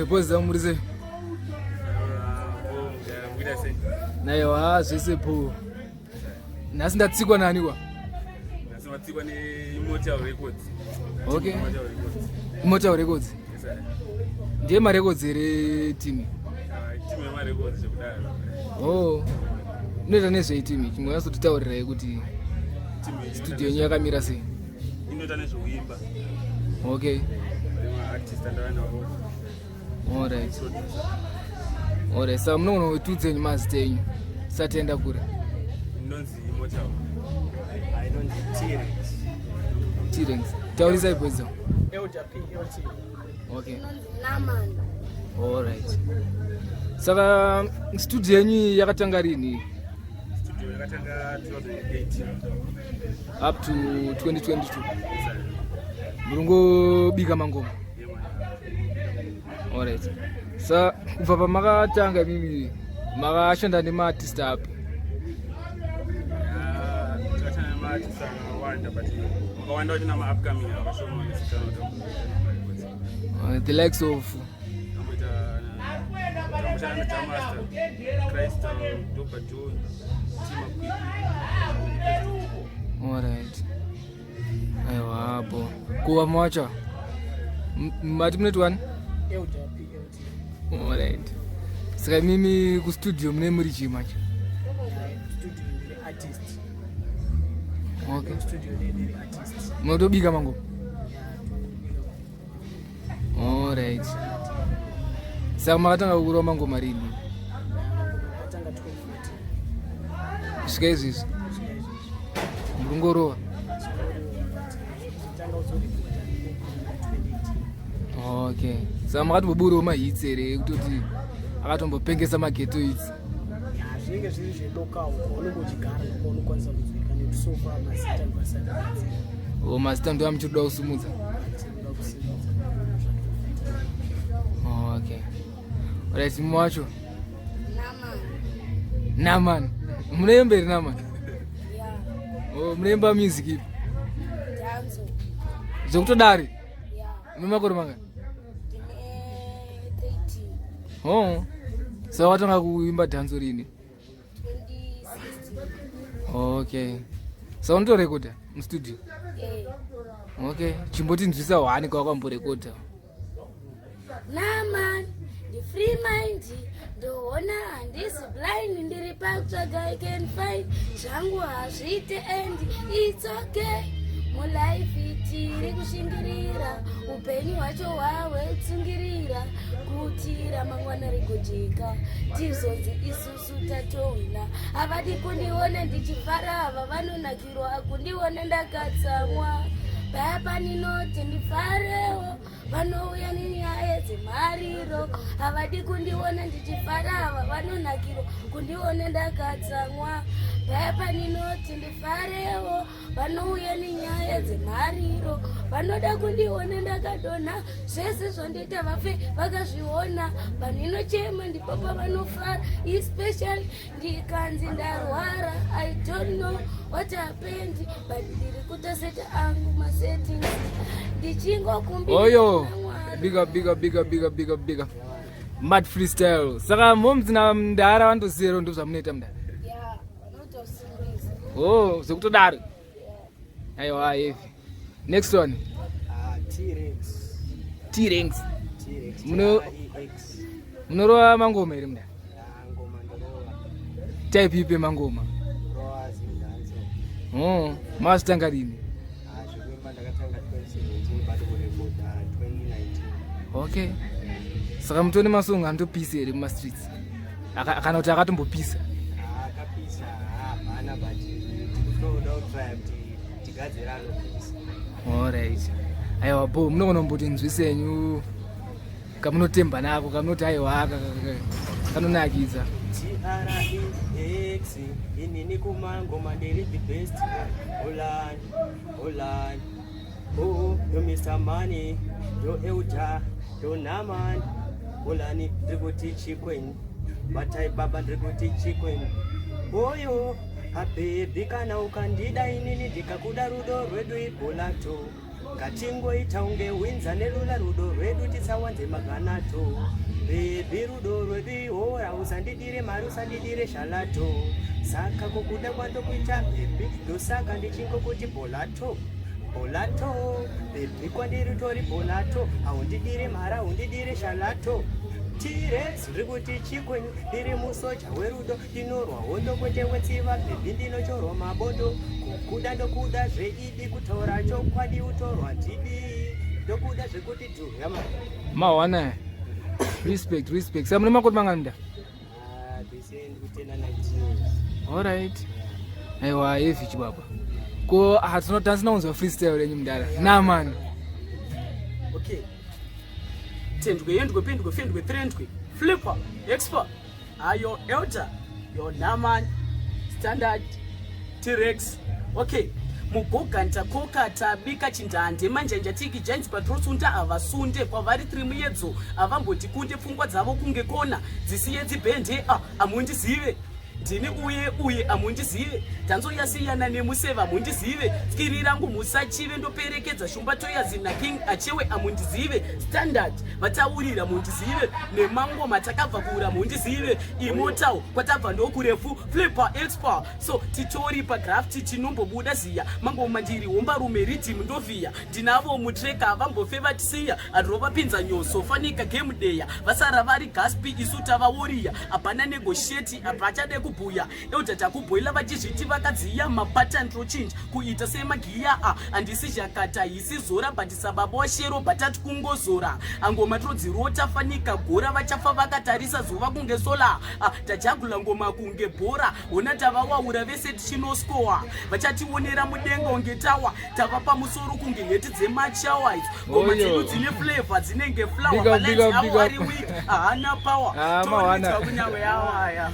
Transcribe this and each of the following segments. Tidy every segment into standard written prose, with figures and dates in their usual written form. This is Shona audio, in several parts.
Boys zangu, muri sei? Naiwa, zvese po. Nhasi ndatsikwa nani kwa? Nhasi watsikwa neImmortal Records. Okay. Immortal Records. Immortal Records. Yes, sir. Ndiye marecords here team? Ah, team yemarecords zvekudaro. Oh. Inoita nezvei team? Chimwe kuti Team iyi studio yenyu yakamira sei? Inoita nezvekuimba. Okay. Nemaartist andava navo. Alright. Producer. Alright. Saka munogona kutiudza henyu mazita enyu tisati taenda kure. Inonzi Immortal. Inonzi T-Rex. T-Rex. Taurisai, boys zangu. Elder PLT. Okay. Naman. Alright. Saka studio yenyu iyi yakatanga rini? Studio yakatanga 2018. Up to 2022. Yes, sir. Muri ngobika mangoma. Yeah, man. Alright. Sa kubva pamakatanga mimi makashanda nemaartist api? Ah, takashanda nemaartist akawanda, but wakawanda wacho nama-upcoming akashoma nesitanota. The likes of? Tamboita, tamboshanda naJamaster Crystal, Dopa John, Tima Quick. Alright. Aiwa bo. Kuva macho. Mati munoti wani? Elder PLT. Alright. Saka mimi kustudio mune muri chii macho? Studio ndiri artist. Okay. Studio ndiri artist. Munotobika mangoma. Alright. Saka makatanga kurova mangoma rini? Atanga 2014. Kusvika izvizvi? Kusvika izvizvi. Muri ngorova. Tanga kuzorekota 2018. Okay. Saka makatomboburawo mahits here ekutoti akatombopengesa maghetto hits? Ya, zvinenge zviri zvelocal kwaunenge uchigara, kwaunokwanisa kunzwika, nekuti so far mazita ndivasati agadzira. O, mazita ndo amuchiri kuda kusimudza. Tinoda kusimudza. Okay. Alright, mumwe wacho? Naman. Naman. Munoimba here, Naman? Yeah. Oh, munoimba music ipi? Danzo. Zvekutodari? Yeah. Mune makore mangani? Ndine 13. Oh. Saka watanga kuimba dhanzo rini? 2016. Okay. Saka unotorekodha mustudio? Eh. Okay. Chimbotinzwisa hwani kwawakamborekodha. Naman. Ndi free mind. Ndoona handisi blind, ndiri pakutsvaga I can find. Zvangu hazviite and it's okay. Mulife tiri kushingirira, upenyu hwacho hwahwetsungirira kuti ramangwana rigojeka, tizonzi isusu tatowina. Havadi kundiona ndichifara ava, vanonakirwa kundiona ndakatsamwa. Paya paninoti ndifarewo, vanouya nenyaya dzemariro. Havadi kundiona ndichifara ava, vanonakirwa kundiona ndakatsamwa. Paya paninoti ndifarewo, vanouya nenyaya dzemariro. Vanoda kundiona ndakadonha, zvese zvondiita vafe vakazviona. Paninochema ndipo pavanofara, especially ndikanzi ndarwara. I don't know what happened, but ndiri kutoseta angu masettings ndichingokumbira Oyo. Mwari. Big up, big up, big up, big up, big up, big up. Mad freestyle. Saka momzi namndara vandozero ndo zvamunoita mndara? Ya, vanotosimbisa. Oh, zvekutodaro. Aiwa, heavy. Next one. T-Rex. T-Rex. T-Rex. T-R-E-X. Munorova mangoma here, mndara? Ya, ngoma ndorova. Type ipi mangoma? Ndorova zimdanzo. Oh, mazvitanga rini? Ah, zvekuimba ndakatanga 2017, but kurekodha 2019. Okay. Saka mutone masong anotopisa here mumastreets? Kana kuti akatombopisa? Akapisa hapana, but tikutoda kutrya kuti tigadzire anopisa. Alright. Aiwa bo, munogona kumboti nzwise henyu kamunotemba nako, kamunoti aiwa aka kanonakidza. T-R-E-X, inini kumangoma ndiri the best. Holani, holani, oh, yo Mr Money, yo Elder, yo Naman. Holani, ndiri kuti chikweni batai baba, ndiri kuti chikweni. Oyo hababy, kana ukandida inini ndikakuda, rudo rwedu ibholato. Ngatingoita unge winza nelula rudo rwedu tisawanze maganato. Baby rudo rwedu ihora usandidire mari usandidire shalato. Saka kukuda kwandokuita baby ndosaka ndichingokuti bolato. Bolato, baby kwandiri tori bolato, haundidire mari haundidire shalato. T-Rex ndiri kuti chikwenyu ndiri musoja werudo ndinorwa hondo kwete wetsiva baby ndinochorwa mabondo kukuda ndokuda zveidi kutaura chokwadi utorwa ndidi ndokuda zvekuti dhurama. Mawana. Respect, respect. Saka mune makore mangani nda? Ah, this year ndikutena 19 years. Alright. Aiwa, heavy chibaba. Ko ah tinotansina kunzwa freestyle renyu mudara. Na man. Okay. Tendwe, yendwe, pendwe, fendwe, trendwe, flipper, expa, ayo elder, your naman, standard, T-Rex. Okay. Mugoga ntakoka tabika chindande manjanja tiki giants patrosunda havasunde kwavari tiri muyedzo havamboti kunde pfungwa dzavo kunge kona dzisiye dzibhende ah, hamundizive ndini uye uye hamundizive dhanzo yasiyana nemuseva hamundizive skiri rangu musachive ndoperekedza shumba toyazina king achewe hamundizive standard vataurira mundizive nemangoma takabva kura mundizive immortal kwatabva ndokurefu flipper expa so titori pagraft tinombobuda ziya mangoma ndiri hombarume riddim ndovhiya ndinavo mutreka vambofe vatisiya rovapinza nyoso fanika game deya vasara vari gaspi isu tavaworiya hapana negosheti hapachade kubhuya euta takubhoila vachizviti vakadziya mapatan trochinja kuita semagiya a handisi zhakata hisi zora but sababa washero batati kungozora angoma trodzirota fanika gora vachafa vakatarisa zuva kunge sola tajagula ngoma kunge bhora hona tavawaura vese tichinoscoa vachationera mudenga unge tawa tava pamusoro kunge heti dzemachawa idzo ngoma dzedu dzine flavor dzinenge flower balance avo ari weak haana power ah, mawana kunyangwe yawaya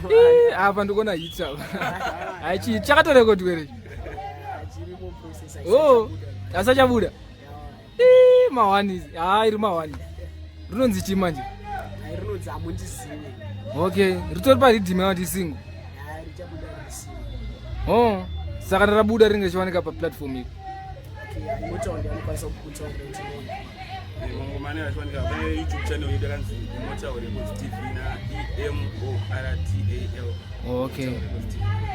apa ndikuona hits apa aichi chakatorekodwa here oh asachabuda mawani haa iri mawani rinonzi chii manje rinonzi hamundizive okay ritori pariddim yawati single oh saka rarabuda ringe richiwanika paplatform ipi Mangoma anenge achiwanika pane YouTube channel yedu yakanzi Immortal Records TV na E M O R T A L. Okay.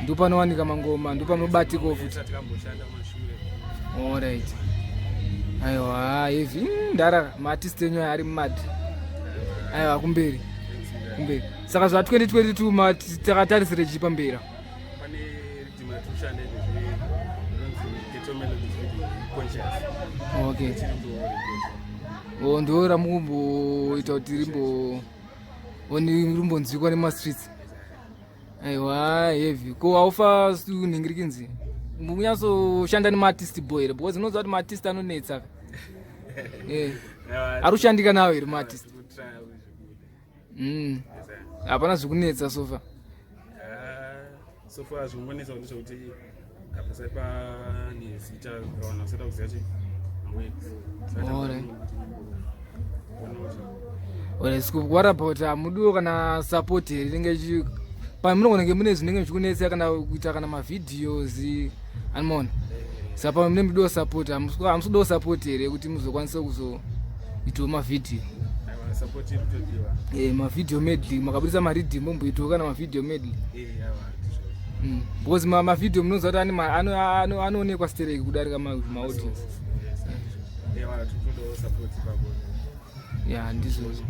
Ndopanowanika mangoma, ndopanobatikawo futi. Takamboshanda mashure. Alright. Aiwa, heavy. Ndara, maartist enyu aya ari mad. Aiwa, kumberi. Kumberi. Saka zva 2022 mati takatarisire chii pamberi? Pane riddim ratikushanda izvezvi rinonzi Ghetto Melodies with Conscious. Okay. Tiri kurekodha. Oh, ndo ramukumboita kuti rimbo oni rimbonzwikwa nemastreets. Aiwa, heavy. Ko haufa nhingirikinzi? Munyatsoshanda nemaartist boy here because unoziva kuti maartist anonetsa. Eh. Ari kushandika nawo here maartist? Tiri kutrya zvibude. Hapana zvikunetsa so far. Ah, so far zvinonetsa ndezvekuti hapasai pane zita vanhu vasada kuziva chi Alright. Alright, so what about hamudiwo kana support here inenge ichi pamunogona kunge mune zvinenge zvichikunetsa kana kuita kana mavideos anomaona saka pamwe mune mudiwo support hamusi kudawo support here kuti muzokwanisa kuzoitawo mavideo? Support iri kutodiwa. Mavideo medley makabudisa mariddim momboitawo kana mavideo medley. Awa, ndizvo. Because mavideo munoziva kuti anoonekwa stereki kudarika maaudience. Awa, tiri kutodawo support ipapo. Ya, ndizvozvo.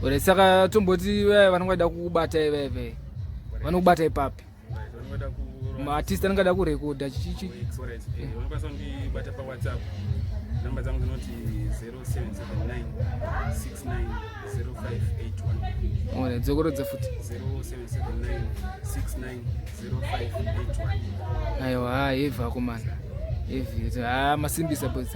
Alright, saka tomboti vaya vanonge vada kukubatai vaya vanokubata ipapi? Right, vanoda ku Maartist anenge ada kurekodha chichichi. Alright, vanokwanisa kundibata paWhatsApp. Namba dzangu dzinoti 0779 690581. Alright, dzokorodza futi. 0779 690581. Aiwa, ha, heavy akomana, heavy. Ha, masimbisa boys.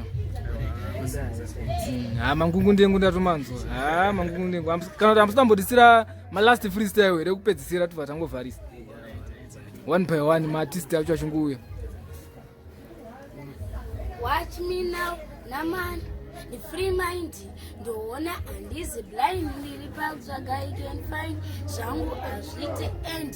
Ha, mangungu ndengu ndatomanzwa. Ha, mangungu ndengu. Kana kuti hamusi tambodisira malast freestyle here kupedzisira tobva tangovharisa one by one maartist acho achingouya? Watch me now, Naman. Ndifree mind, ndoona handizi blind. Ndiri pakutsvaga, I can find. Zvangu hazviite end.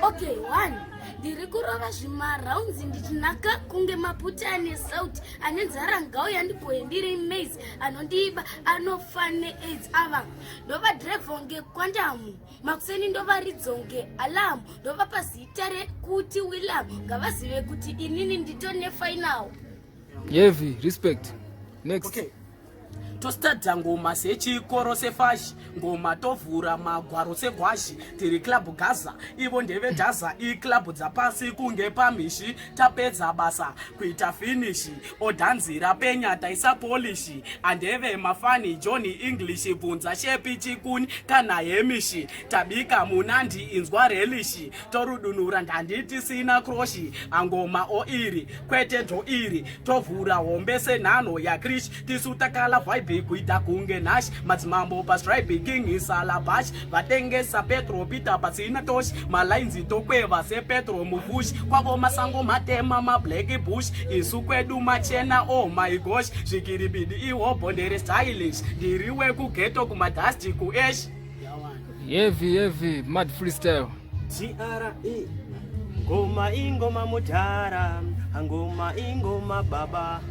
Okay, one, ndiri kurova zvimarounds, ndichinaka kunge maputi ane sauti. Ane nzara ngauya ndigoye, ndiri maize. Anondiba anofa neAIDS. Ava ndovadhirevho ngequantum, makuseni ndovaridzonge alarm, ndovapa zita rekuti William. Ngavazive kuti inini nditone final. Heavy respect. Next. Okay, tostarta ngoma sechikoro sefashi, ngoma tovhura magwaro segwashi. Tiri club Gaza, ivo ndevedhaza, iclub dzapasi kunge pamishi. Tapedza basa kuita finish, odhanzira penya taisa polish. Andeve mafani John English, bvunza shepi chikuni kana hemishi. Tabika munandi, inzwa relish, torudunura ndanditi sina kroshi. Angoma oiri kwete ndoiri, tovhura hombe senhano yakrish. Tisu takala vibe kuita kunge nash, madzimambo pastribe, king salabash. Vatengesa petro peter pasina tosh, malines tokweva sepetro mubush. Kwavo masango matema, mablack bush, isu kwedu machena. Oh my gosh, zvikiribidi ihobho, ndere stylish, ndiri wekughetto kumadust kuash. Heavy, heavy mad freestyle. Tre ngoma ingoma mudhara, ngoma ingoma baba,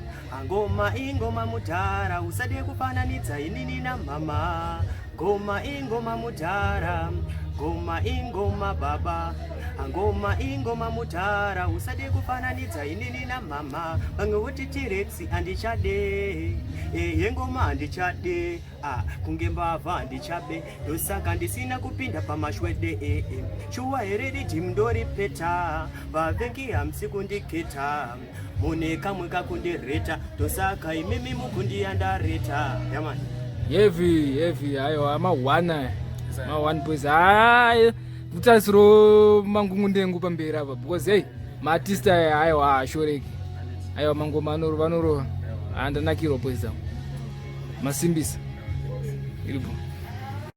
ngoma ingoma mudhara. Usade kufananidza inini namama. Ngoma ingoma mudhara, ngoma ingoma baba, ngoma ingoma mudhara. Usade kufananidza inini namama. Vamwe voti T-Rex, handichade yengoma, handichade. Ah, kunge mbavha handichabe, ndosaka ndisina kupinda pamashwede. Shuwa here riddim ndoripeta, vavengi hamusi kundiketa, mune kamwe kakundireta, ndosaka imimi mukundiyandareta. Yeah man. Heavy, heavy. Aiwa, ma1 aya, ma1 boys. Hayi, kutarisiro mangungundengu pamberi apa, because hey, maartist aya, aiwa, haashoreki. Aiwa, mangoma anorova, anorova. Handanakirwa, boys angu, masimbisa iripo.